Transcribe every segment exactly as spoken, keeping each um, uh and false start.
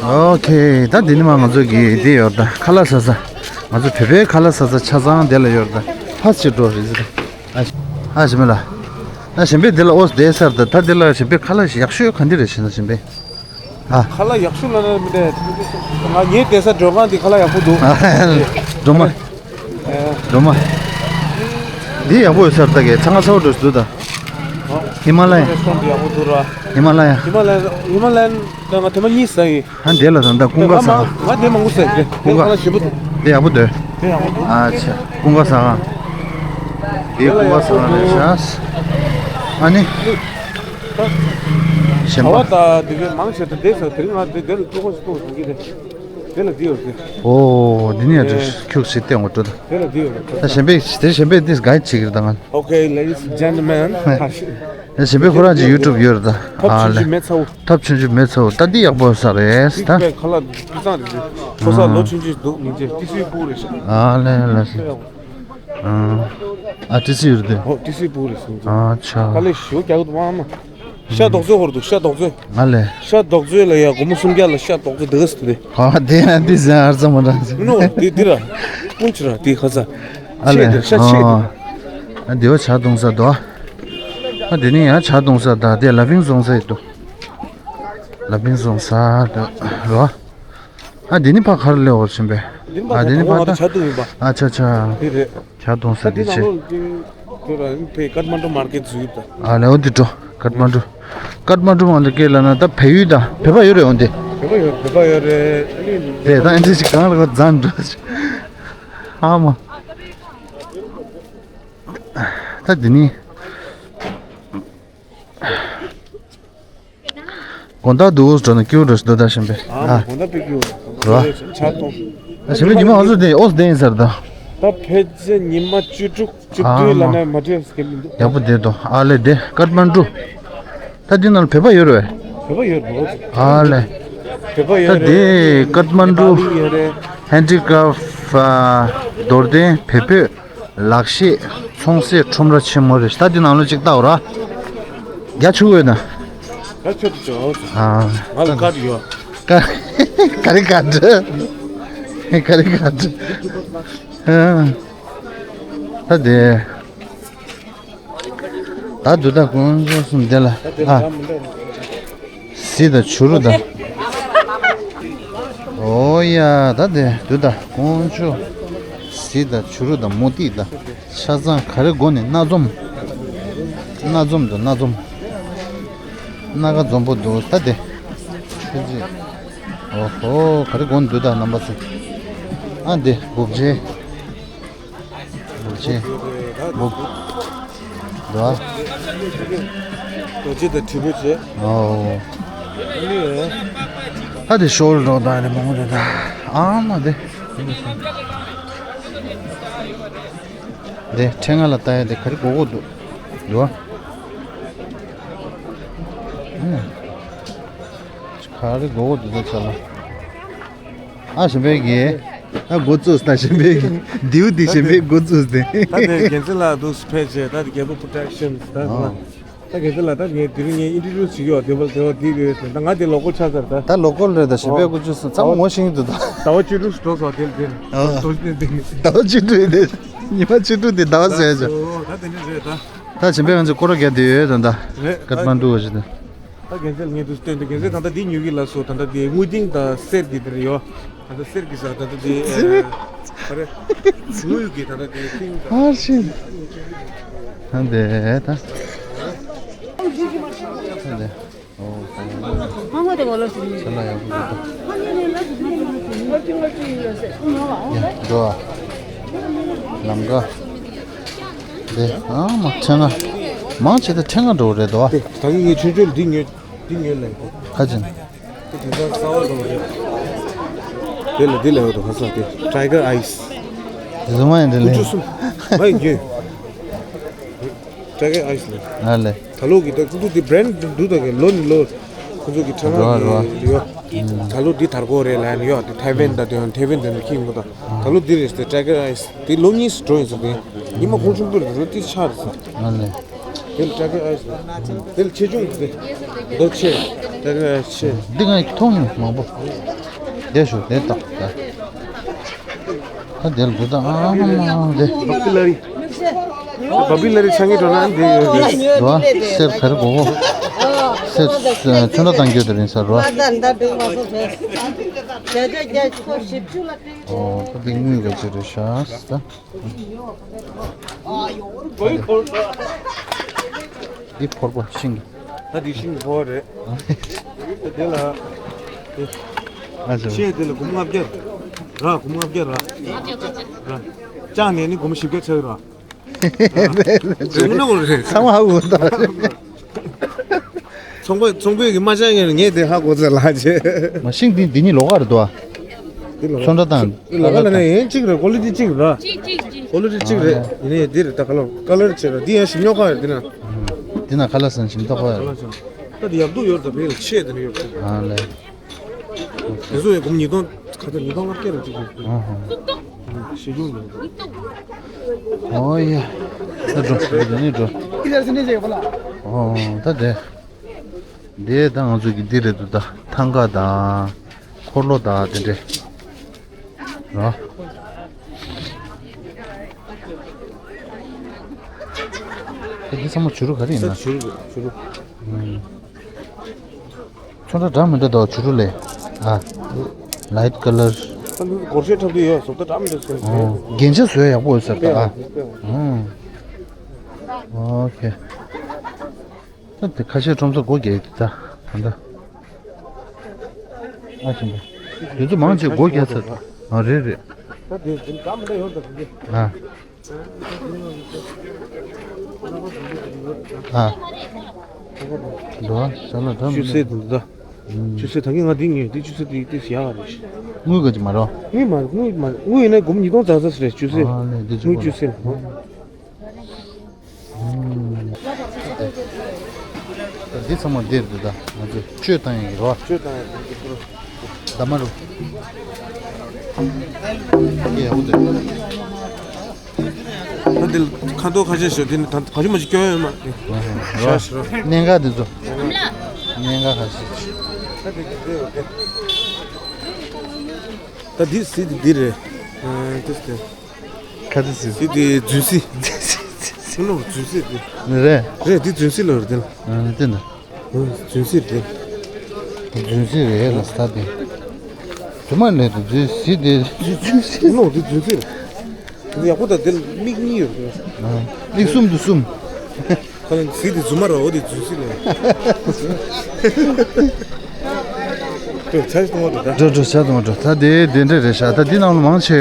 ཨོ་ཁེ། ད་འདི་ནི་མ་ང་ཚོ་གི་འདི་ཡོད་ད། ཁ་ལག་ཟ་ས། ང་ཚོ་བོད་པའི་ཁ་ལག་ཟ་ས་ཆ་ཚང་འདི་ལ་ཡོད་ད། ཕ་ཕྱིར་འགྲོ་རེད་ཟེར། ཨ་ཨ་ཞིམ་པ་ལ། ཨ་ཞིམ་པའི་འདི་ལ་ཨོ་བསྡད་ས་རེད་ད། ད་འདི་ལ་ཞིམ་པའི་ཁ་ལག་ཞིག་ཡག་ཤོས་ག་འདི་རེད་ཟེར་ན་ཞིམ་པའི། ཨ། ཁ་ལག་ཡག་ཤོས་ལ་ནི་མི་འདྲ། ང་ངའི་བསྡད་ས་མགྲོན་ཁང་འདི་ཁ་ལག་ཡག་པོ་འདུག་ཨ་སྒྲོལ་མ། སྒྲོལ་མ། འདི་ཡག་པོ་ཡོད་ས་རེད་ད་གས། ཚང་ཁ་ཚ་བོ་འགྲོ་སུ་འདུག་ད། ཧི་མ་ལ་ཡ། རེ་སི་ཊོ་རན་འདི་ཡག་པོ་འདུག་ར། ཧི་མ་ལ་ཡ། ཧི་མ་ལ་ཡ། ཧི་མ་ལ་ཡ་ད་ང་ཐེངས་མ་གཉིས་ཟ་ཡིན། ཧ་འདི་ལ་ད་ད་ཀུན་དགའ་ཟ། ང་ང་དེ་མང་པོ་ཟ་ཡིན། ཀུན་དགའ། ཁ་ལག་ཞིམ་པོ་འདུག་དེ་ཡག་པོ་འདུག་དེ་ཡག་པོ་འདུག་ཨ་ཆ། ཀུན་དགའ་ཟ་ག་དེ་ཀུན་དགའ་ཟ་ག་རེད་ཤག་ཨ་ནི། གཞན་པ། ག་བ་ད་དེ་གའི་མང་ཆེ་ད་དེ་ཟ་དེ་རིང་ང་དེ་དེ་ལ་ཐུག་ཁོ་ཞིག་ཐུག་ཟིན་གྱི་རེད། དེ་ལ་འདི་ཡོད་རེད། ཨོ་འདི་ནས་རེད། ཁྱུག་ཞིག་བལྟས་འོང་འགྲོ་ད། དེ་ལ་འདི་ཡོད་རེད། ད་གཞན་པས་དེ་གཞན་པས་དེ་ག་ཅིག་རེད་ད་ང་། Okay, ladies and gentlemen. གཞན་པས་ཁོ་རང་གི་ཡུ་ཊུབ་ཡོད་རེད་ད། ཐབ་ཨ་ཆུང་ལེ། ཆུང་མེད་ཚ་བོ། ཐབ་ཆུང་ཆུང་མེད་ཚ་བོ། ད་འདི་ཡག་པོ་ས་རེད་ད། ཁ་ལག་སྤུས་གཙང་རེད། ཁོ་ས་ལོ་ཆུང་ཆུང་འདུག་མི་ཚེ་ཏི་སུའི་སྤུ་རེད་ཤག་ཨ་ལེ་ལེ་ལེ། ཨ་ཨ་ཏི་སུའི་རེད་དེ། ཨོ་ཏི་སུའི་སྤུ་རེད་ཟེར། ཨ་ཆ། ཁ་ལག་ཞོ་རྒྱག་དུ་མ་མ། ཤ་རྡོག་བཙོས་ཧོར་འདུག་ཤ་རྡོག་བཙོས། ང་ལས། ཤ་རྡོག་བཙོས་ལ་ཡ་སྒོར་མོ་སུམ་བརྒྱ་ལ་ཤ་རྡོག་བཙོས་འདི་ག་སི་དེ། ཨ་དེ་ཡང་དེ་ཟེར་ཨར་ཙམ་མ་འདྲ་ཟེར། མི་ནོ་དེ་དེ་ར། སྤུན་ཆུ་ར་དེ་ཁ་ཚ། ཨ་ལས། ཆེ་དེ་ཤ་ཆེ་དེ། ཨ་དེ་བ་ཇ་བཏུང་ས་དོ། ཨ་དེ་ནི་ཡང་ཇ་བཏུང་ས་ད་དེ་ལ་ཕིང་བཟོང་ས་ཡི་དོ། ལ་ཕིང་བཟོང་ས་དོ་རོ། ཨ་འདི་ནི་ཕ་གར་ལེ་འོར་ཕྱིན་པས། འདི་ནི་ཨ་འདི་ནི་ཕ་ཕ་ད་ད་ཆ་དུ་ཡིན་པ། ཨ་ཆ་ཆ། འདི་རེད། ཇ་བཏུང་ས་ད་འདི་འདི་ནང་ཆེ། ལོ་འདི་ཁྱོད་རང་ཕེ་ཀཏ་མན་ཌུ་མར་ཀེ་ཊི་འཛུལ་ཡོད་ད། ཨ་ལེ་འོ་འདི་འགྲོ། ཀཏ་མན་ཌུ། ཀཏ་མན་ཌུ་མ་ལ་སྐད་ལ་ན་ད་བལ་ཡུལ་ད་བོད་པ་ཡོད་རེད་འོ་འདི། བོད་པ་ཡོད་བོད་པ་ཡོད་རེད། ཨ་ནི་དེ་ད་ཨེ་འདྲ་ཞིག་གང་ལ་ག་འཛམ་འགྲོ། ཨ་མ། ད་འདི་ནི། དགོང་དག་འདུག་འགྲོ་ན་སྐྱིད་པོ་འགྲོ་ཞིག་འདུག་ད་ཞིམ་པས། ཨ་ཨ། དགོང་དག་དཔེ་སྐྱིད་པོ་འདུག་རོ། ཆར་གཏོང་། ཨ་ཞིམ་པས་ཉི་མ་ཨ་ཟོ་དེ་ཨོ་སི་དེ་ཡིན་ཟེར་ད། ད་ཕལ་ཆེར་ཉི་མ་བཅུ་དྲུག་བཅུ་ཨ་བདུན་ལ་མ་ན་མ་བྲེལ་སྐད་མི་འདུག་ཡག་པོ་བསྡད་དོ། ཨ་ལེ་བསྡད་ཀཏ་མན་ཌུ། ད་འདི་ནང་ལ་བོད་པ་ཡོད་རེད་པས། བོད་པ་ཡོད་རེད། ཨ་ལེ། བོད་པ་ད་ཡོད་རེད། འདི་ཀཏ་མན་ཌུ་ནེ་པ་ལི་ཡོད་རེད། ཧན་ཌི་ཀ་རབ་རྡོར་གདན་བལ་བོད། ལག་ཤེས་ཚོང་སའི་ཁྲོམ་ར་ཆེན་མོ་རེད། ད་འདི་ནང་ལོགས་ཅིག་ལྟ་འོ་ར། རྒྱ་ཆུ་བོ་ཡོད་ན། ད་ཆུ་བོ་ཅོག་ཨ། ང་ལ་ཀར་ཡོད། ཀར། ག་རེ་ཀར་འདྲ། ག་རེ་ཀར་འདྲ། ཨ། ད་དེ། ད་འདུག་ད་དཀོན་མཆོག་གསུམ་དེ་ལ་ཨ། གཟི་དང་བྱུ་རུ་དང་། ཨོ་ཡ་ད་དེ་འདུག་ད་དཀོན་མཆོག་གཟི་དང་བྱུ་རུ་དང་མུ་ཏིག་དང་ཆ་ཚང་ག་རེ་དགོས་ནི་སྣ་འཛོམས། སྣ་འཛོམས་དང་སྣ་འཛོམས། སྣ་ཁ་འཛོམས་པོ་འདུག་ད་དེ། ཆུ་རྩི། ཨོ་ཧོ་ག་རེ་དགོས་ནི་འདུག་ད་རྣམ་པ་ཚོ། ཨ་འདི་སྦུབ་ཆེ། སྦུབ་ཆེ། སྦུབ། འདུག་ཨ། རྡོ་རྗེ་དང་དྲིལ་བུ་བྱས། ཨོ། ཨ་ནི། ཨ་དེ་ཤོར་འགྲོ་ད་ནི་མང་པོ་རེད་ད། ཨ་མ་དེ། དེ་ཕྲེང་ང་ལ་ལྟ་ཡ་དེ་ག་རེ་དགོས་དགོས་འདུག་འདུག་ཨ། ཨ། ག་རེ་དགོས་དགོས་འདུག་ད་ཆ་ལ། ཨ་ཞིམ་པའི་གི། ཨ་འགོ་བཙུགས་ད་ཞིམ་པའི་གི། མདེའུ་འདི་ཞིམ་པའི་འགོ་བཙུགས་ཏེ། ད་དེ་རྒྱལ་མཚན་ལགས་འདུག་ཕེབས་བྱས་ད་དེ་རྒྱལ་པོ་པོ་རོ་ཌག་ཤན་ད་ཨ། ང་ད་རྒྱལ་མཚན་ལགས་ད་ངས་དེ་རིང་ངས་ཨིན་ཊྲོ་ཌིའུ་སི་བྱེད་ཀྱི་ཡོད། དེ་བ་དེ་བ་དེ་རེད་ཟེར་ད་ང་དེ་ལོ་ཀལ་ཆགས་ཚར་ད། ད་ལོ་ཀལ་རེད་ད་ཞིམ་པའི་ཨ། འགོ་བཙུགས་སོང་ཚང་མ་ངོ་ཤེས་ཀྱི་འདུག་ད། ཟླ་བ་བཅུ་དྲུག་འགྲོ་སོང་དེ་དེ། ཨ། ཟླ་བ་བཅུ་དྲུག་དེ། ཉི་མ་བཅུ་དྲུག་དེ་ཟླ་བ་ཟེར་ཡ་ཅོ། ད་དེ་ནི་རེད་ད། ད་ཞིམ་པའི་ང་ཚོ་སྐོར་ར་རྒྱག་བསྡད་ཡོད་ད་ད། རེད་ད། ཀཏ་མན་ཌུ་བ་ཞིག་ད། ད་རྒྱལ་མཚན་ངས་འདུག་སྟོན་དུ་རྒྱལ་མཚན་ད་ལྟ་འདི་ཉོ་གི་ལ་སོ་ད་ལྟ་འདི་དངུལ་ཏིང་དང་གསེར་གྱི་འདིར་ཡོད། ད་ལྟ་གསེར་གྱི་ས་ད་ལྟ་འདི་ཨ་རེ་དངུལ་གྱི་ད་ལྟ་འདི་ཏིང་དང་། ཨ་ཤི། ད་འདི་ད། ད་འདི། ཨོ། ཚ་ལ་ཡག་པོ་འདུག་ད། ཡ་འགྲོ་ཨ། ལམ་ཀ། འདི་ཨ་མ་ཕྲེང་ང་། མང་ཆེ་ད་ཕྲེང་ང་འགྲོ་རེད་དོ། དེ་ད་གིན་ངས་ཆུང་ཆུང་འདི་ཉོས་འདི་ཉོས་ལ་ཡིན། ཁ་ཅིན། དེ་དེང་སང་གསར་པ་འགྲོ་རེད། དེ་ལ་འདི་ལ་ཡོད་དོ་ཁ་སང་དེ་ཊའི་གར་ཨའི་སི། དེ་ཚོ་མ་ཡིན་འདི་ལ་ཡིན། ཀུ་ཅུ་གསུམ་མ་ཡིན་རྒྱུ། ཊའི་གར་ཨའི་སི་ལ། ཨ་ལེ། ད་ལོ་གི་ད་ཁོ་ཚོ་དེ་བྷི་རེན་ཌི་འདུག་ད་གི་ལོ་ནི་ལོ། ཁོ་ཚོ་གི་ཕྲེང་ང་རོ་རོ་གི་ཡོད། ད་ལོ་འདི་དར་གོ་རེད་ལ་ཡང་ཡོད་དེ་ཐའེ་ཝན་ད་དེ་ཡང་ཐའེ་ཝན་དེ་ནི་ཁྱིམ་གོ་ད། ད་ལོ་འདི་རེད་དེ་ཊའི་གར་ཨའི་སི་དེ་ལོ་གཉིས་སུ་འགྲོ་ཡིན་ཟེར་དེ། ཉི་མ་ཁོང་ཆུང་དུས་རེད་དེ་ཆགས་རེད་ཟེར། ཨ་ལེ། དེ་ལ་ཊའི་གར་ཨའི་སི་དེ་ལ་ཆེ་ཆུང་དེ་རྡོ་ཆེ་ཊའི་གར་ཨའི་སི་ཆེ། འདི་ང་མཐོང་མྱོང་མང་པོ། དེ་ཞུ་དེ་ཏག་ཏག་ད་དེ་ལ་འདུག་ད་ཨ་མ་དེ། བ་པི་ལ་རི། བ་པི་ལ་རི་ཆང་གི་འགྲོ་ན་འདི་ཡོད་རེད། འདུག་ཨ་སེར་ག་རེ་གོ་གོ། སེར་ཚོན་ཁྲ་བཏང་རྒྱུ་དེ་རིང་ས་རོ། ཨོ་ད་འདི་དངུལ་ག་ཅིག་རེད་ཤག་ད། འདི་ཕོར་པ་ཤིང་། ད་འདི་ཤིང་ཕོར་པ་རེད། ད་དེ་ལ། ཨ་ཅེ། ཤིང་དེ་ལ་སྒོར་མོ་ལྔ་བརྒྱ་ར། སྒོར་མོ་ལྔ་བརྒྱ་ར། ར། ལྕགས་ནས་ནི་སྒོར་མོ་བཞི་བརྒྱ་ཆགས་ར། རེད་ན་འོ་རེད། ཚང་མ་འོ་ད། ཚོང་པ་ཚོང་པས་ཀྱི་མ་བྱ་ངས་ངས་དེ་ཧ་གོ་ཚད་ལ་ཆེ། མ་ཤིང་འདི་འདི་གཉིས་ལོགས་ཀ་རེད་དོ། འདི་ལོགས་ཀ། ཚོན་ཁྲ་དང་འདི་ལོགས་ཀ་ལ་ནི་ཡིན་གཅིག་རེད། ཀོ་ལི་ཊི་གཅིག་རེད། གཅིག་གཅིག་གཅིག་ཀོ་ལི་ཊི་གཅིག་རེད། ཡིན་ནའི་འདི་རེད་ད། ཁ་ལར་ཁ་ལར་ཆེ་ར། འདི་ཡང་ཞིམ་ཉོག་ཁ་རེད་འདི་ན། འདི་ན་ཁ་ལར་སན་ཞིམ་ཏོག་ཁ་རེད། ད་འདི་ཡག་སྡུག་ཡོད་ད། བེལ་ཆེ་དེ་ནི་ཡོད། ཨ་ལེ། དེ་ཚོ་ཡང་སྒོར་མོ་ཉིས་སྟོང་ག་ཚོད་ཉིས་སྟོང་ལྔ་བརྒྱ་རེ་གཅིག་རེད། ཨ་ཧ། ཤེས་ཡོན་ལ། ཨོ་ཡ། ད་འགྲོ་ད་ནི་འགྲོ། ཨོ་ད་དེ། འདི་ད་ང་ཚོ་གི་འདི་རེད་འདུག་ད། ཐང་ག་དང་། འཁོར་ལོ་དང་དེ་འདྲས། ར། ད་འདི་ཚང་མ་བྱུ་རུ་ག་རེ་ཡིན་ན། ད་བྱུ་རུ་བྱུ་རུ། ཨུམ། ཚོན་ཁྲ་འདྲ་མི་འདྲ་འདུག་བྱུ་རུ་ལས། ཨ། ལའིཊ་ཀ་ལར། ད་འདི་སྒོར་གཞས་འཁྲབ་དུས་ཡོད་སོ། ད་འདྲ་མི་འདྲ་སོ། ཨོ། རྒྱན་ཆ་བཟོས་ཡག་པོ་ཡོད་ས་རེད་ད། ཨ། ཨོ་ཁེ། ད་དེ་ཁ་ཤས་ཁྲོམ་ས་སྒོ་རྒྱག་གི་ད་ད་ལྟ། ཨ་ཞིམ་པ། དེ་ཚོ་མང་ཆེ་སྒོ་རྒྱག་ཚར། ཨ་རེད་རེད། ད་དེ་དེ་འདྲ་མི་འདྲ་ཡོད་ད་དེ། ཨ། ཨ། འགྲོ་བ་ས་ལ་འདྲ་མི་ཅུ་སེ་འདྲ། འདི་ད། ཨུམ། ཅུ་སེ་ད་གིན་ང་འདི་ཉོས་འདི་ཅུ་སེ་འདི་ཏིས་ཡག་རེད། དངུལ་ག་ཅིག་མ་རོ། དངུལ་མ་དངུལ་མ་དངུལ་ཡིན་ན་སྒོར་མོ་ཉིས་སྟོང་ཙག་ཙག་རེད་ཅུ་སེ། ཨ་ལེ་འདི་ཅུ་དངུལ་ཅུ་སེ། འདི་ཚང་མ་འདིར་འདུག་ད། ང་ཚོས་བཅོས་བཏང་ཡག་གི་རོ། བཅོས་བཏང་ཡག་གི་རོ། ད་མ་རུ། ཡག་པོ་འདུག་ད་འདི་ཁ་དོག་ཁ་ཤས་ཤོད་འདི་ནི་ད་བ་ཞུ་མ་ཞིག་སྐྱོན་ཡོད་མ་རེད། རོ། ཤ་ཤ་རོ། གནད་འགག་འདི་ཚོ། གནད་འགག་ཁ་ཤས། ད་འདི་སི་འདི་འདི་རེད། ཨ་འདི་སི། ཁ་ཏི་སི། སི་དེ་རྫུན་སི། སུ་ལོ་རྫུན་སི་དེ། རེད། རེད་དེ་རྫུན་སི་ལོ་རེད་དེ་ལ། ཨ་དེ་ན། རྫུན་སི་རེད། རྫུན་སི་རེད་ལ་ས་དེ། དུ་མ་ལས་དུ་རྫུན་སི་དེ་རྫུན་སི། ལོ་དེ་རྫུན་སི་རེད། དེ་ཡག་པོ་ད་དེ་ལ་མིག་གཉིས་ཡོད་རེད། ཨ་མིག་གསུམ་དུ་གསུམ། ཁོ་ལ་ཟི་དེ་རྫུན་མ་ར་འོ་དེ་རྫུན་སི་ལ། འགྲོ་འགྲོ་ཆ་གཏོང་བ་འགྲོ་ད། འགྲོ་འགྲོ་ཆ་གཏོང་བ་འགྲོ་ད། དེ་དེ་འདྲ་རེད་ཤག་ད་འདི་ནང་ལ་མང་ཆེ་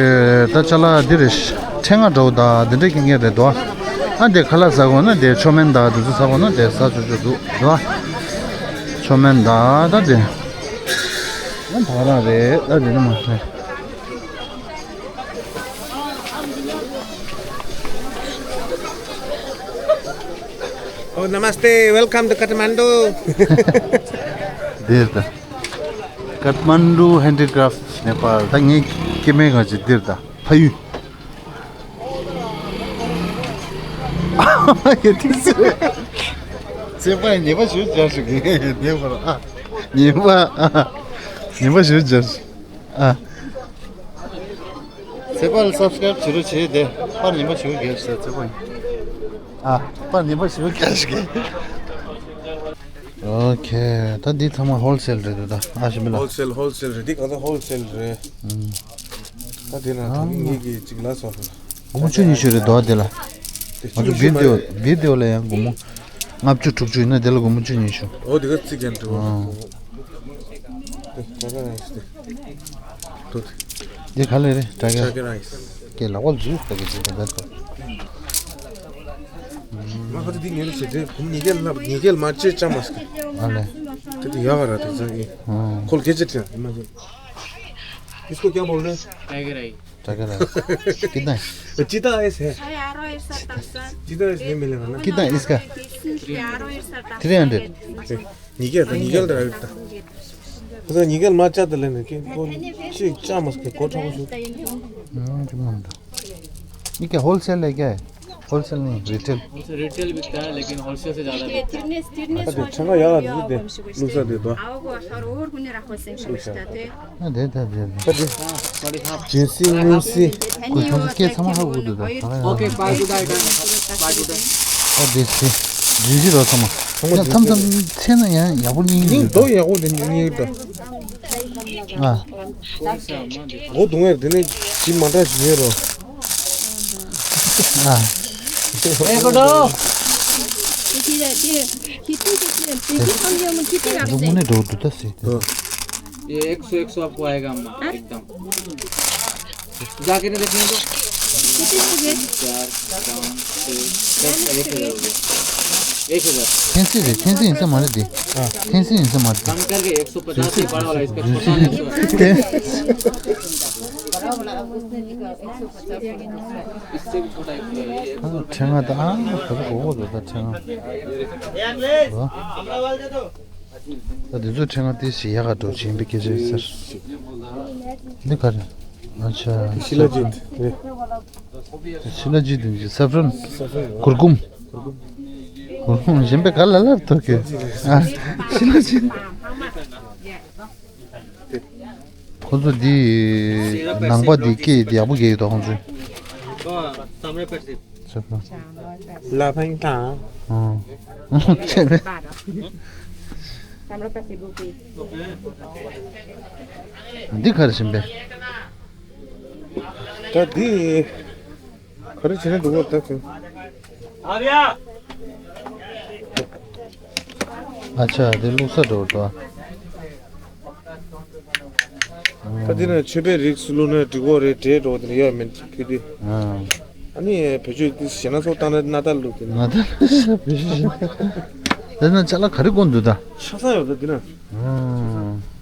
ད་ཅ་ལག་འདི་རེད། ཕྲེང་ང་འདྲ་བོ་ད་དེ་འདྲ་ཁེངས་ཁེངས་རེད་དོ། ཨ་འདི་ཁ་ལག་ཟ་དགོས་ན་དེ་ཆོ་མེན་ད་དེ་ཚོ་ཟ་དགོས་ན་དེ་ཟ་ཆོག་ཆོག་འདུག་དོ། ཆོ་མེན་ད་ད་དེ། ཨ་ད་རང་རེད་ད་དེ་ནི་མ་རེད། Oh, namaste. Welcome to Kathmandu. འདིར་ད། Kathmandu Handicraft Nepal. ད་ངའི་སྐྱེ་དམན་ང་ཅིག་འདིར་ད། ཕ་ཡུལ། ཡ་དེ་ཚོ། ཚེ་དཔག་ཉེས་པ་ཞུ་རྒྱག་ཞུ་གི་ཉེས་པ་ར། ཉེས་པ། ཉེས་པ་ཞུ་རྒྱག་ཞུ། ཨ། ཚེ་དཔག་ལ་སབ་སི་ཀ་རེབ་བྱེད་རོགས་བྱེད་དེ། དཔག་ཉེས་པ་ཞུ་རྒྱག་ཞུ་ཚེ་དཔག་ཉེས། ཨ། དཔག་ཉེས་པ་ཞུ་རྒྱག་ཞུ་གི། ཨོ་ཁེ། ད་འདི་ཚང་མ་ཧོལ་སེལ་རེད་འདུག་ད། ཨ་ཞིམ་པ་ལ། ཧོལ་སེལ་ཧོལ་སེལ་རེད། འདི་ག་ཚོད་ཧོལ་སེལ་རེད། ཨུམ། ད་དེ་ལ་ད་ཨ་ངེད་ཀྱིས་གཅིག་ལ་སོང་། སྒོར་མོ་བཅུ་ཉི་ཤུ་རེད་འདུག་དེ་ལ། ང་ཚོ་བི་ཌི་ཨོ་བི་ཌི་ཨོ་ལ་ཡང་སྒོར་མོ་ལྔ་བཅུ་དྲུག་ཅུ་ཡིན་ན་དེ་ལ་སྒོར་མོ་བཅུ་ཉི་ཤུ། ཨོ་དེ་ག་ཚིག་ཀྱང་འགྲོ། ཨ། དེ་ག་ག་རེད་དེ། དེ་ག་ལེ་རེད་ད་ག་ཊ་གི་རའི་སི། ཀྱེ་ལག་པ་ལ་འཛུལ་ད་གི་ཅི་ད་ད་ད། ང་ཁ་ཚ་འདི་ངས་ནི་བྱེད་དེ་གུམ་ཉི་གེ་ལ་ཉི་གེ་ལ་མ་ཅེ་ཅ་མ་སི། ཨ་ལེ། དེ་དེ་ཡག་ག་ར་དེ་ཚ་ཡིན། ཨ། ཁོལ་གེ་ཅེ་ཏྲི་ཡ་མ་ཅེ། इसको क्या बोल रहे हैं? टाइगर आई। टाइगर आई। कितना है? चिता है। चिता है। चिता है, नहीं मिलेगा ना? कितना है इसका? Three hundred. ཉི་གེ་དང་ཉི་གེ་ལ་རག་ད། ཁོ་ཚོ་ཉི་གེ་ལ་མ་ཅ་ད་ལེ་ནི་ཀེ་ཁོ་ཅི་ཅ་མ་སི་ཀེ་གོ་ཁྲ་གོ་ཤུ། ཨ་ཅི་མ་འདུག་ཉི་གེ་ཧོལ་སེལ་ལས་ཀ། होलसेल नहीं, रिटेल। होलसेल, रिटेल बिकता है, लेकिन होलसेल से ज़्यादा बिकता है। ཨ་ད་དེ་ཆང་ཡག་ལ་འདུག་དེ་བླུགས་ས་དེ་དོ། ཨ་དེ་ད་དེ་ད་དེ། ཇུ་སི་མུ་སི། ཁོས་ཁོང་ཚོ་སྐད་ཚང་མ་ཧ་གོ་འདུག་ད་ག་ལ་ཡང་། ཨོ་ཁེ། བཱའི་གུཌ་ཨའི་ཊམ། བཱའི་གུཌ། ཨ་དེ་སི། ཇུ་སི་རོ་ཚང་མ། ཚང་མ་ཡང་མཚམས་མཚམས་ཚེ་ན་ཡང་ཡག་པོ་རྙིང་ཡིན་འདུག་ད། ཡག་པོ་དེ་རྙིང་ཡིན་ད། ཨ། མགོ་རྡུང་བས་དེ་ནས་ཇི་མ་འདྲ་ཞིག་ཡོད་རོ། ཨ། ए गुड्डू। ये एक सौ एक सौ आपको आएगा अम्मा, एकदम। जाके ना देखने दो। चार, पाँच, छः, दस, एक हज़ार हो गया। एक हज़ार। ཁྱེད་ཚོས་རེད། ཁྱེད་ཚོས་ཡིན་ས་མ་རེད་དེ། ཁྱེད་ཚོས་ཡིན་ས་མ་རེད་དེ། कम करके एक सौ पचास है बड़ा वाला, इसका छोटा है। इससे भी छोटा एक है। ཕྲེང་བ་ད་ཨ་ག་རེ་གོ་གོ་འདུག་ད་ཕྲེང་བ། ད་འདི་ཚོ་ཕྲེང་བ་དེ་ཞིག་ཡག་ག་འགྲོ་བྱིན་པའི་སྐད་ཆ་ཡིན་ཟེར། འདི་ག་རེ། ཨ་ཆ། ཤི་ལ་ཇིད། ཤི་ལ་ཇིད་འདི་ས་ཧྥ་རན། ས་ཧྥ་རན། གུར་གུམ། གུར་གུམ་གཞན་པའི་ག་ལ་ལར་ཐོག་གི། ཨ་ཤི་ལ་ཇིད། ཁོ་ཚོ་འདི་ནང་པ་འདི་སྐད་ཡག་པོ་རྒྱག་ཡོད་དོ་ཁོ་ཚོས། ལ་ཕན་ཐང་། ཨང་། འདི་ག་རེ་བཞིན་པས། ད་འདི། ག་རེ་བྱས་ན་འགྲོ་གི་ད་ཁྱོད། ཨ་ཆ་དེ་བླུགས་ས་འགྲོ་འགྲོ། ད་འདི་ན་མཆོད་པའི་རིགས་སུ་བླུགས་ན་འགྲིག་གོ་རེད་དྲས་འགྲོ་དེ་ཡོད་མིན་ཁྱོད་དེ། ཨ་ནི་བེད་སྤྱོད་དེ་ཞེ་ན་སོགས་བཏང་ན་སྣ་ཐར་བླུགས་དེ་ན། སྣ་ཐར་བེད་སྤྱོད་ཞེ་ན། དེ་ན་ཅ་ལག་ག་རེ་དགོས་འདུག་ད། ཆ་ཚང་ཡོད་ད་འདི་ན། ཨ།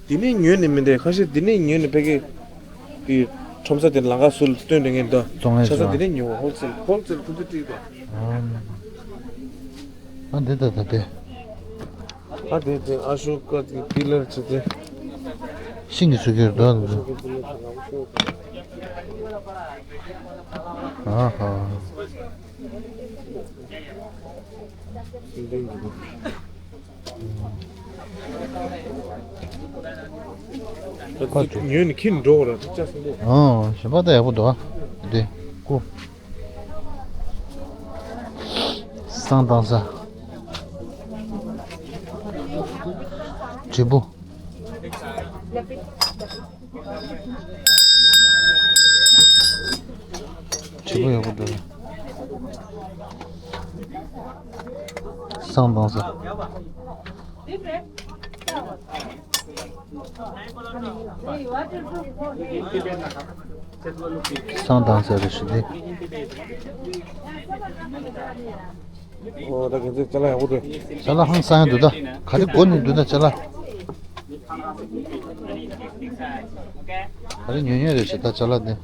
འདི་ནས་ཉོས་ནས་མི་འདྲ་ཁ་ཤས་འདི་ནས་ཉོས་ནས་ཕ་གི་དེ་ཁྲོམ་ས་དེ་ལང་ཀ་སུ་ལ་སྟོན་དེ་ངས་འདི་བཙོང་ཡས་ཆ་ཚང་འདི་ནས་ཉོ་ཧོལ་སེལ་ཧོལ་སེལ་ཁུ་ཚུར་སྤྲད་དོ། ཨ་འདི་ད་ད་དེ། ཨ་དེ་དེ་ཨ་ཤོ་ཀ་དེ་ཏི་ལར་ཆེ་དེ། ཤིང་གི་ཚུལ་གྱིས་རྡོ་དང་། ཨ་ཧ། ཉོས་ནས་ཁྱེར་འགྲོ་ར་ཅིག་ཅག་སེ་འདུག་ཨོ་གཞན་པ་ད་ཡག་པོ་འདུག་ཨ། དེ་ཀོ། བསང་བཏང་ས། དྲིལ་བུ། དྲིལ་བུ་ཡག་པོ་འདུག་བསང་བཏང་ས། བསང་བཏང་ས་རེད་ཞུ་དེ། ཨོ་ད་ག་ཚོད་ཅ་ལག་ཡག་པོ་འདུག་ཅ་ལག་ཧང་སང་ཡག་འདུག་ད་ག་རེ་དགོས་ནི་འདུག་ད་ཅ་ལག་ག་རེ་ཉོ་ཉོ་རེད་ཞེ་ད་ཅ་ལག་འདི།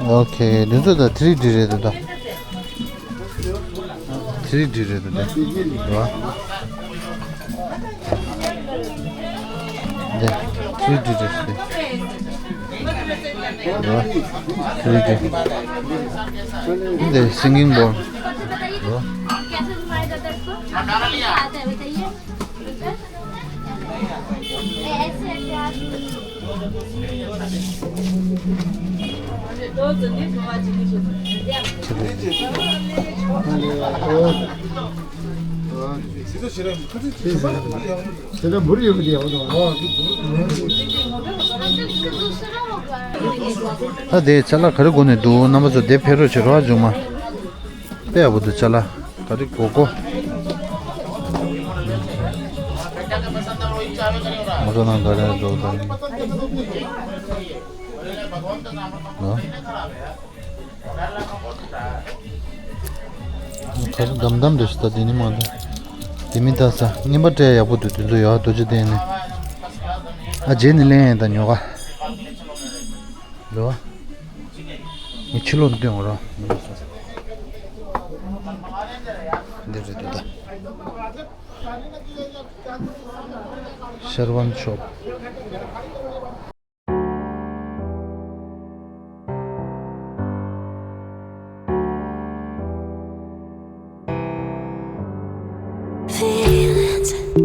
ཨོ་ཁེ། འདི་ཚོ་ད་ཐི་རི་ཌི་རེད་འདུག་ད། ཐི་རི་ཌི་རེད་འདུག་ད། རེད་བ། འདི་ཐི་རི་ཌི་རེད་འདུག་ད། རེད་བ། ཐི་རི་ཌི། འདི་སིང་གིང་བོར་ཌི། རེད་བ། ད་དེ་ཅ་ལག་ག་རེ་དགོས་ནས་འདུག་རྣམ་པ་ཚོ་དེ་ཕེབས་རོགས་བྱེད་རོགས་བྱུང་མ། དཔེ་ཡག་པོ་འདུག་ཅ་ལག་ག་རེ་གོ་གོ། ང་ཚོ་ནང་ག་རེ་འགྲོ་དང་། ག་རེ་དམ་དམ་འདྲ་ཞིག་ད་དེ་ནི་མ་འདུག་དེ་མི་ད་ས་རྔན་པ་སྤྲད་ཡག་པོ་འདུག་དེ་ཚོ་ཡག་རྡོ་རྗེ་གདན་ནས། ཨ་རྗེས་ནས་ལེན་ཡིན་ད་ཉོ་ག་རེད་བ། ངས་ཕྱི་ལོགས་ནས་སྟོན་འོང་རོགས། འདི་རེད་འདུག་ད། ཤར་ཝན་ཤོབ། ཚེ།